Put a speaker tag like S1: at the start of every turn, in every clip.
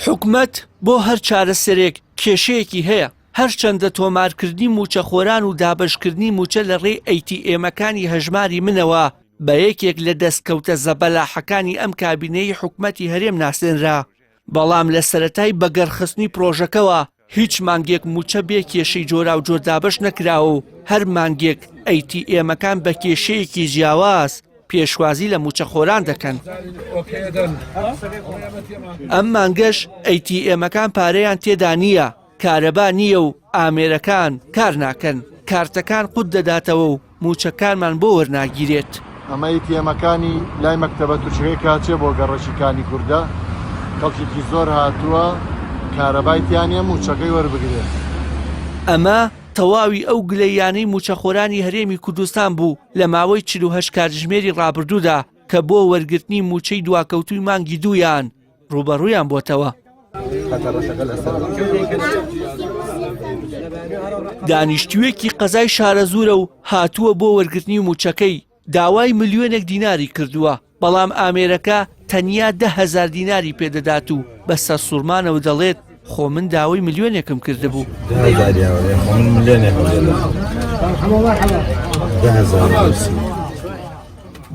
S1: حکومەت بۆ هەر چارەسەرێک کێشەیەکی هەیە، هەرچەندە تۆمارکردنی مووچەخۆران و دابەشکردنی مووچە لە ڕێی ئەی تی ئێمەکانی هەژماری منەوە بە یەکێک لە دەستکەوتە زەبەلاحەکانی ئەم کابینەی حکومەتی هەرێم ناسێنرا، بەڵام لە سەرەتای بەگەڕخستنی پرۆژەکەوە هیچ مانگێک مووچە بێ کێشەی جۆراوجۆر دابەش نەکراوە و هەر مانگێک ئەی تی ئێمەکان بە کێشەیەکی جیاواز پێشوازی لە مووچەخۆران دەکەن. ئەم مانگەش ئەی تی ئێمەکان پارەیان تێدا نییە، کارەبا نییە و ئامێرەکان کار ناکەن، کارتەکان قوت دەداتەوە و مووچەکانمان بۆ وەرناگیرێت.
S2: ئەمە ئەی تی ئێمەکانی لای مەکتەبە تورکیەکەی کاچێ بۆ گەڕەکی کانی کوردە خەڵکێکی زۆر هاتووە کارەبای تیا نیە مووچەکەی وەربگرێت.
S1: ئەمە تەواوی ئەو گلەییانەی مووچەخۆرانی هەرێمی کوردستان بوو لە ماوەی 48 کاتژمێری ڕابردوودا کە بۆ وەرگرتنی مووچەی دواکەوتووی مانگی دوویان ڕووبەڕوویان بۆتەوە. دانیشتوویەکی قەزای شارەزوورە و هاتووە بۆ وەرگرتنی مووچەکەی داوای ملیۆنێک دیناری کردووە، بەڵام ئامێرەکە تەنیا 10,000 دیناری پێدەدات و بە سەرسوڕمانەوە دەڵێت خۆ من داوای ملیۆنێکم کردبوو.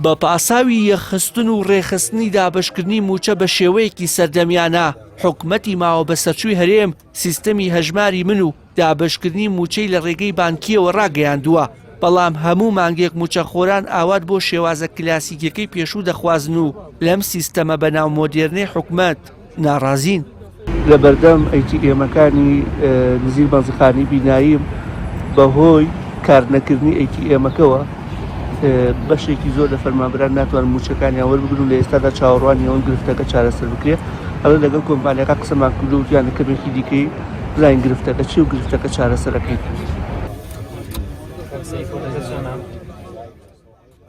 S1: بە پاساوی یەکخستن و ڕێکخستنی دابەشکردنی مووچە بە شێوەیەکی سەردەمیانە، حکومەتی ماوەبەسەرچووی هەرێم سیستەمی هەژماری من و دابەشکردنی مووچەی لە ڕێگەی بانکییەوە ڕاگەیاندووە، بەڵام هەموو مانگێک مووچەخۆران ئاوات بۆ شێوازە کلاسیکیەکەی پێشوو دەخوازن و لەم سیستەمە بەناو مۆدێرنەی حکومەت ناڕازین.
S3: لە بەردەم ئەی تی ئێمەکانی نزیک بەنزیخانەی بیناییم بەهۆی کارنەکردنی ئەی تی ئێمەکەوە بەشێکی زۆر لە فەرمانبەران ناتوانن مووچەکانیان وەربگرن و لە ئێستادا چاوەڕوانی ئەوەن گرفتەکە چارەسەر بکرێت. ئەڵێ لەگەڵ کۆمپانیاکە قسەمان کردو وتیانە کەمێکی دیکەی بزانین گرفتەکە چیە و گرفتەکە چارەسەرەکەین.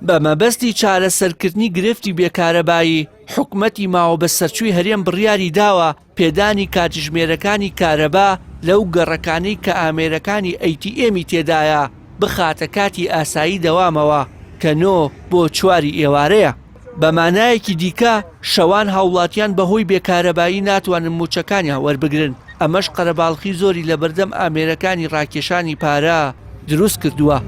S1: بە مەبەستی چارەسەرکردنی گرفتی بێکارەبایی، حکومەتی ماوەبەسەرچووی هەرێم بڕیاری داوە پێدانی کاتژمێرەکانی کارەبا لەو گەڕەکانەی کە ئامێرەکانی ئەی تی ئێمی تێدایە بخاتە کاتی ئاسایی دەوامەوە کە نۆ بۆ چواری ئێوارەیە. بە مانایەکی دیکە شەوان هاوڵاتیان بەهۆی بێ کارەبایی ناتوانن مووچەکانیان وەربگرن، ئەمەش قەرەباڵخی زۆری لەبەردەم ئامێرەکانی ڕاکێشانی پارە دروست کردووە.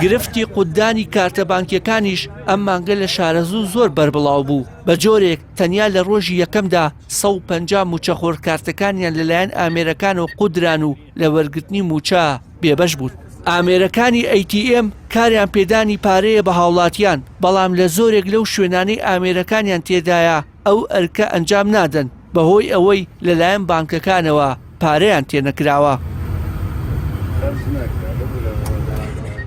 S1: گرفتی قوتدانی کارتە بانکیەکانیش ئەم مانگە لە شارەزوو زۆر بەربڵاو بوو، بە جۆرێک تەنیا لە ڕۆژی یەکەمدا 150 مووچەخۆر کارتەکانیان لەلایەن ئامێرەکانەوە قوتدران و لە وەرگرتنی مووچە بێبەش بوون. ئامێرەکانی ATM کاریان پێدانی پارەیە بە هاوڵاتیان، بەڵام لە زۆرێک لەو شوێنانەی ئامێرەکانیان تێدایە ئەو ئەرکە ئەنجام نادەن بەهۆی ئەوەی لەلایەن بانکەکانەوە پارەیان تێنەکراوە.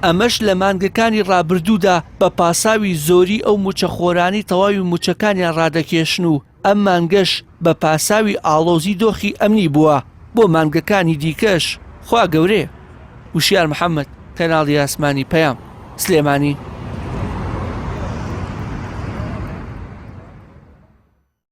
S1: ئەمەش لە مانگەکانی ڕابردوودا بە پاساوی زۆری ئەو مووچەخۆرانەی تەواوی مووچەکانیان ڕادەکێشن و ئەم مانگەش بە پاساوی ئاڵۆزی دۆخی ئەمنی بووە، بۆ مانگەکانی دیکەش خوا گەورەیە. وشیار محەمەد، کەناڵی ئاسمانی پەیام، سلێمانی.